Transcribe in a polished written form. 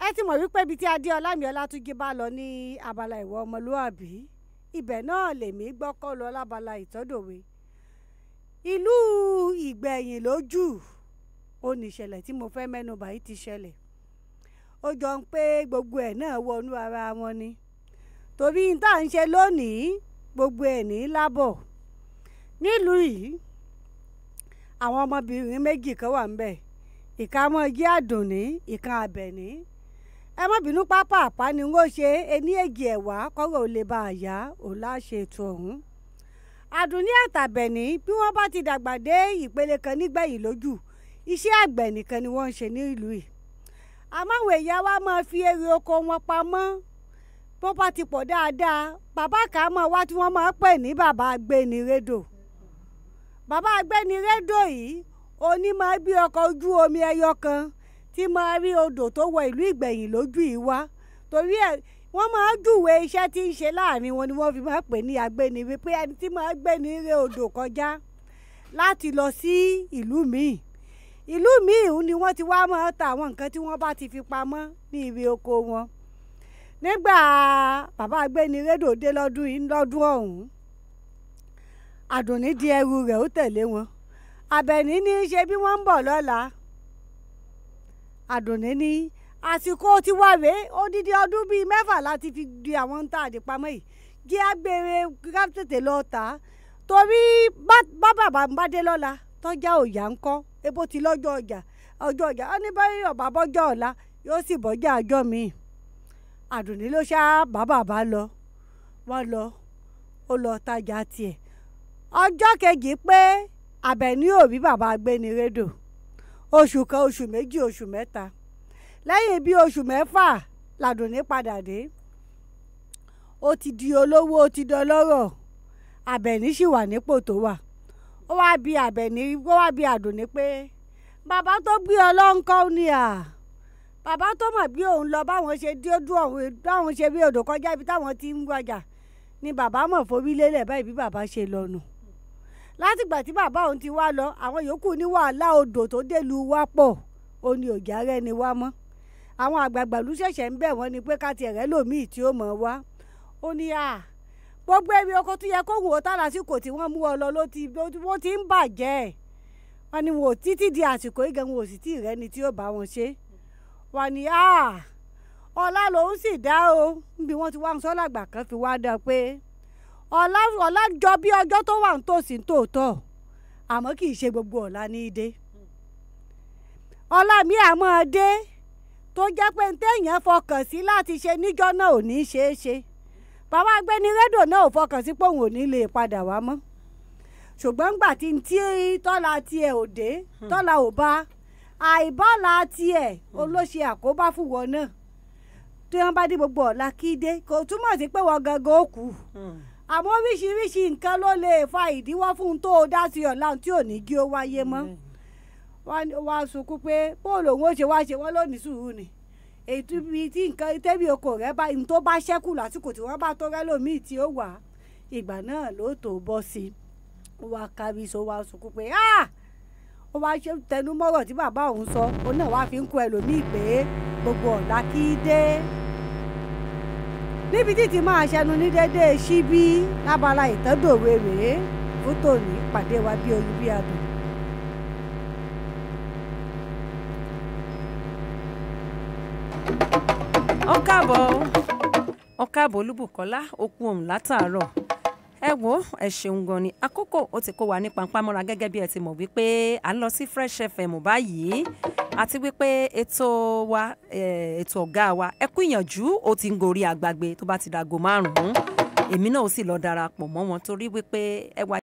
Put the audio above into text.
Ẹ ti mọ̀ wípé ibi tí Adéọlá mi Ọlátúnjí bá lọ ní abala ìwà ọmọlúàbí, ibẹ̀ náà lèmi gbọ́kọ́ lọ lábala ìtọ́dọ̀wé. Ìlú Ìgbẹ̀yìn lójú ó ní ìṣẹ̀lẹ̀ tí mo fẹ́ mẹ́nu bà yìí ti ṣẹlẹ̀. Ó jọ ń pé gbogbo ẹ̀ náà wọnú ara wọn ni, torí n tá à ń ṣe lónìí gbogbo ẹ̀ ní lábọ̀. Nílùú yìí àwọn ọmọbìnrin méjì kan wà ńbẹ̀, ìkan mọ́ jẹ́ Àdùnní, ìkan Àbẹ̀ní. Ẹ má bínú, pápá ni wọ́n ṣe ení èjì ẹ̀wá kọ́rọ̀ ò lè bá a yá ò láṣẹ ètò ọ̀hún. Àdùnní àtàbẹ̀ní bí wọ́n bá ti dàgbà dé ìpele kan nígbẹ̀yìn lójú, iṣẹ́ àgbẹ̀ nìkan ni wọ́n ń ṣe ní ìlú yìí. Àmọ́ àwọn èèyàn wa máa fi èrè oko wọn pamọ́ bó bá ti pọ̀ dáadáa. Bàbá kan máa wá tí wọ́n máa pè ní bàbá agbénirédò. Bàbá agbénirédò yìí oní máa gbé ọkọ̀ ojú omi ẹyọ kan tí máa rí odò tó wọ ìlú Ìgbẹ̀yìn lójú yìí wá, torí ẹ̀ wọ́n máa júwe iṣẹ́ tí ń ṣe láàrin wọn ni wọ́n fi máa pè ní agbéniré, pé ẹni tí máa gbéni ré odò kọjá láti lọ sí ìlú míì. Ìlú míì ni wọ́n ti wá máa ta àwọn nǹkan tí wọ́n bá ti fi pamọ́ ní ibi oko wọn. Nígbà bàbá agbénirédò dé lọ́dún yìí lọ́dún ọ̀hún, Àdùnní di ẹrù rẹ̀ ó tẹ̀lé wọn. Àbẹ̀ní ní í ṣe bí wọ́n ń bọ̀ lọ́la. Àdùnní ní àsìkò tí wà rèé, odidi ọdún bíi mẹ́fà láti fi di àwọn ń tà àdìpamọ́ yìí, jẹ́ àgbèrè ká tètè lọ tà á, torí bá bàbá ń bá dé lọ́la tọ́jà òyà ń kọ́ ebo ti lọ́jọ́ ọjà ọjọ́ ọjà ó ní báyìí ọ̀bà bọ́jọ́ ọ̀la yóò sì bọ́jà àjọ mi. Àdùnní ló ṣá bá bàbá lọ, wọ́n lọ, ó lọ tajà tiẹ̀. Ọjọ́ kejì pé Àbẹ̀ní ò rí bàbá agbénirédò. Oṣù kan, oṣù méjì, oṣù mẹ́ta, lẹ́yìn bí oṣù mẹ́fà làdùnní padà dé. Ó ti di olówó, ó ti dọlọ́rọ̀. Àbẹ̀ní sì wà nípò tó wà. Ó wá bi Àbẹ̀ní, ó wá bi Àdùnní pé bàbá tó gbé ọ lọ́ńkọ́ ni à, bàbá tó mọ̀ bí òun lọ báwọn ṣe dé ojú ọ̀hún, báwọn ṣe bí odò kọjá ibi táwọn ti ń wájà ni bàbá mọ̀ forí lélẹ̀ báyìí bí bàbá ṣe lọ nù. Látìgbà tí bàbá òun ti wá lọ, àwọn yòókù ní wàhálà odò tó délùú wá pọ̀, ó ní òjá rẹ̀ ni wá mọ́. Àwọn àgbààgbà ló ṣẹ̀ṣẹ̀ ń bẹ̀ wọ́n ni pé ká tiẹ̀ rẹ́ lòmíì tí ó mọ̀ wá. Ó ní à, gbogbo èrè oko tó yẹ kó wò ó tá lásìkò tí wọ́n mú ọ lọ ló ti wọ́n ti ń bàjẹ́. Wọ́n ní wọn ò títí di àsìkò yìí gan wọn ò sì tí ì rẹ́ni tí ó bá wọn ṣe. Wọ́n ní à, ọlá lòun sì dá o. Níbi wọ́n ti wá ń sọ lágbà kan fi wá dá pé ọlá ọlá jọ bí ọjọ́ tó wà nítòsí tòótọ́, àmọ́ kì í ṣe gbogbo ọ̀la ní í dé. Ọlá mi àmọ́ dé tó jẹ́ pé téèyàn fọkàn sí láti ṣe níjọ́ náà ò ní ṣeé ṣe. Bàbá agbénirédò náà ò fọkàn sí pé òun ò ní lè padà wá mọ́. Ṣùgbọ́n ńgbà tí tọ́la tiẹ̀ ò dé, tọ́la ò bá, àìbọ́là tiẹ̀ olóṣè àkóbá fún wọn náà. Tí wọ́n bá dé gbogbo ọ̀la kí dé, kò túmọ̀ sí pé wọ́n gangan ó kú. Àmọ́ oríṣiríṣi nǹkan ló lè fa ìdíwọ́ fún un tó o dá sí ọ̀la tí ò ní kí ó wáyé mọ́. Wọ́n á sunkún pé bóòlù òun ó ṣe wá ṣe wọ́n lónìí sùúrù ni. Ètò ibi tí nǹkan tẹ́bí oko rẹ̀ bá ní tó bá ṣẹ́kù lásìkò tí wọ́n bá tó rẹ́ lòmíì tí ó wà, ìgbà náà ló tó bọ́ sí i. Ó wá kárí so wá sunkún pé ó wá ṣe tẹnumọ́rọ̀ tí bàbá òun sọ, òun náà wá fi ń kó ẹlòmíì pé gbogbo ọ̀la kí dé. Níbi títí máa ṣẹnu ní déédéé síbí lábala ìtọ́dọ̀wé rèé fún tòní, pàdé wa bí oyin bí adùn. Ó káàbọ̀, ó káàbọ̀ Olúbùkọ́lá, ó kú òun látàárọ̀. Ẹ wo, ẹ ṣeun gan ni. Àkókò ó ti kó wa ní pampamọ́ra gẹ́gẹ́ bí ẹ ti mọ̀ wípé à ń lọ sí Fresh FM báyìí, àti wípé ètò wa, ètò ọ̀gá wa, ẹ kú ìyànjú, ó ti ń gorí àgbàgbé tó bá ti dàgò 5. Èmi náà ó sì lọ darapọ̀ mọ́ wọn torí wípé ẹ wà.